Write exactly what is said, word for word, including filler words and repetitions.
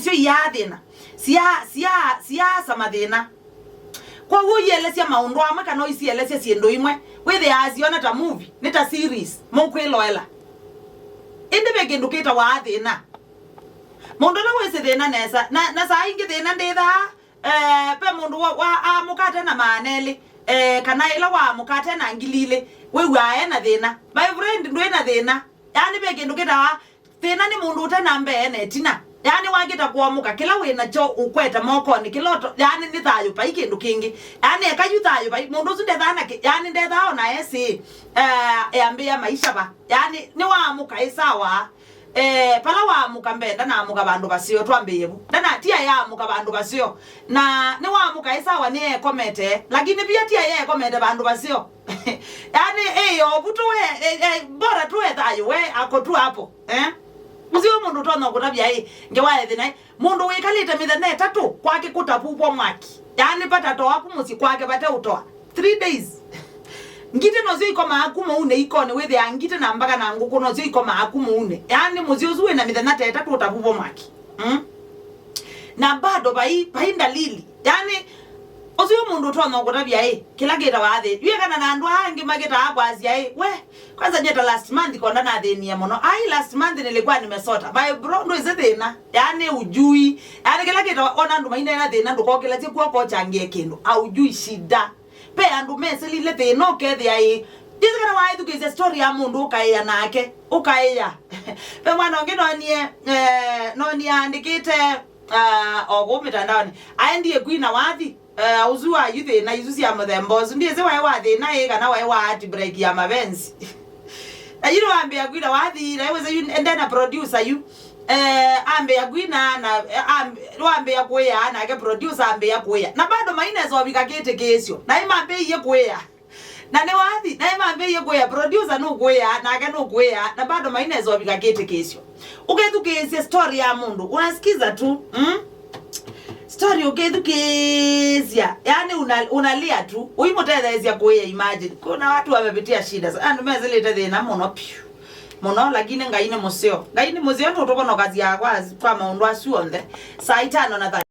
syo iyaa thĩna. Siyaa, siyaa, siyaasa mathĩna. Kwoou ũielesya maũndũ amwe kana ũisielesya syĩndũ imwe, wĩthĩaa siona ta movie, nĩ ta series, mũkwĩloela. Ĩndĩ ve kĩndũ kĩtawa thĩna. Mũndũ ũla wĩsĩ thĩna nesa, na, na saa ingĩ thĩna ndĩthaa, eh, ve mũndũ wa, wa aamũka ate na maana elĩ, eh, kana ĩla waamũka ate na ngili ilĩ, wĩw'aa e na thĩna. My friend, ndwĩ na thĩna. Yaani ve kĩndũ kĩtawa thĩna nĩ mũndũ ũte na mbee na ĩtina. Yaani wakĩta kũamũka, kĩla wĩ nakyo ũkwete mokonĩ, kĩla ũto-, yaani nĩ thayũ, vai kĩndũ kĩngĩ. Yaani eka yu thayũ, vai mũndũ ũsu ndethaa na kĩ-, yaani ndethaa o na esĩ, eh, eambĩĩa maisha va. Yaani nĩwaamũka ĩ sawa. Eh, pala waamũka mbee, ndanaamũka vandũ vaseo, twambĩĩe vu. Ndana, ti ayaamũka vandũ vaseo. Na nĩwaamũka ĩ sawa, nĩekomete. Lakini pia ti ayaekomete vandũ vaseo. Yaani, ĩ, o vu tu we, eh, eh, bora tu e thayũ, we ako tu hapo, eh? Ũsio mũndũ ũtonya kũtavya, ĩ, ngewa ethĩ naĩ. Mũndũ wĩkalĩte mĩthenya ĩtatũ kwake kũtavuvwa mwaki. Yaani, vata toa ku mũsyĩ kwake vate ũtoa. Three days. Ngitĩ nosyo ikomaa ku maunĩ ikone, wĩthĩaa ngitĩ na mbaka na ngũkũ nosyo ikomaa ku maunĩ. Yaani, mũsyĩ ũsu wĩna mĩthenya ta ĩtatũ ũtavuvwa mwaki. Mm? Na bado vai, vai ndalili. Yaani, ũsu mũndũ ũtonya kũtavya ĩ, kĩla kĩtawa thĩ. Yu ekana na andũ aa angĩ makĩtaa kwasya ĩ, we, kwanza nyie ta last month konda nathĩnie mũno. Ai, last month nilikuwa nimesota. My bro, ndwĩsĩ thĩna. Yaani, ujui. Yaani, kĩla kĩtawa, ona andũ maineena thĩna, ndũkokĩlasye kw'oko ũchangie kĩndũ. Aujui shida. Ve andũ mesĩlile thĩna ũkethĩa ĩ. Ndĩsĩ kana waĩthukĩĩsya story ya mũndũ ũkaĩa nake. Ũkaĩa. Ve mwana ũngĩ nonie, eh, nonie aandĩkĩte, ah, o kũu mĩtandaonĩ. Aendie kwina wathi, eh, ũsu wa yu thĩna isu sya mũthemba ũsu. Ndĩsĩ waĩ wa thĩna ĩ kana waĩ wa heartbreak ya mavenzi. Na yu nĩwambĩa kwina wathi, na ĩwĩsĩ yu ndena producer yu. Eh, ambĩa kwina, na, eh, amb-, nĩwambĩa kũĩa, nake producer ambĩa kũĩa. Na bado mainesa ũvika kĩtĩkĩĩsyo. Na ĩmambĩie kũĩa. Na nĩwathi, na ĩmambĩie kũĩa, producer nũkũĩa, nake nũkũĩa, na bado mainesa ũvika kĩtĩkĩĩsyo. Ũkethukĩĩsya story ya mũndũ, unasikiza tu, mm? Story ũkethukĩĩsya, yaani una-, unalia tu, ũimũtetheesya kũĩa, imagine. Kuna watu wamepitia shida, andũ mesĩlĩte thĩna mũno piũ. Mũno, lakini Ngai nĩ mũseo. Ngai nĩ mũseo, nũtũvonokasya kwa, kwa maũndũ asu onthe. Saa itano na thirty.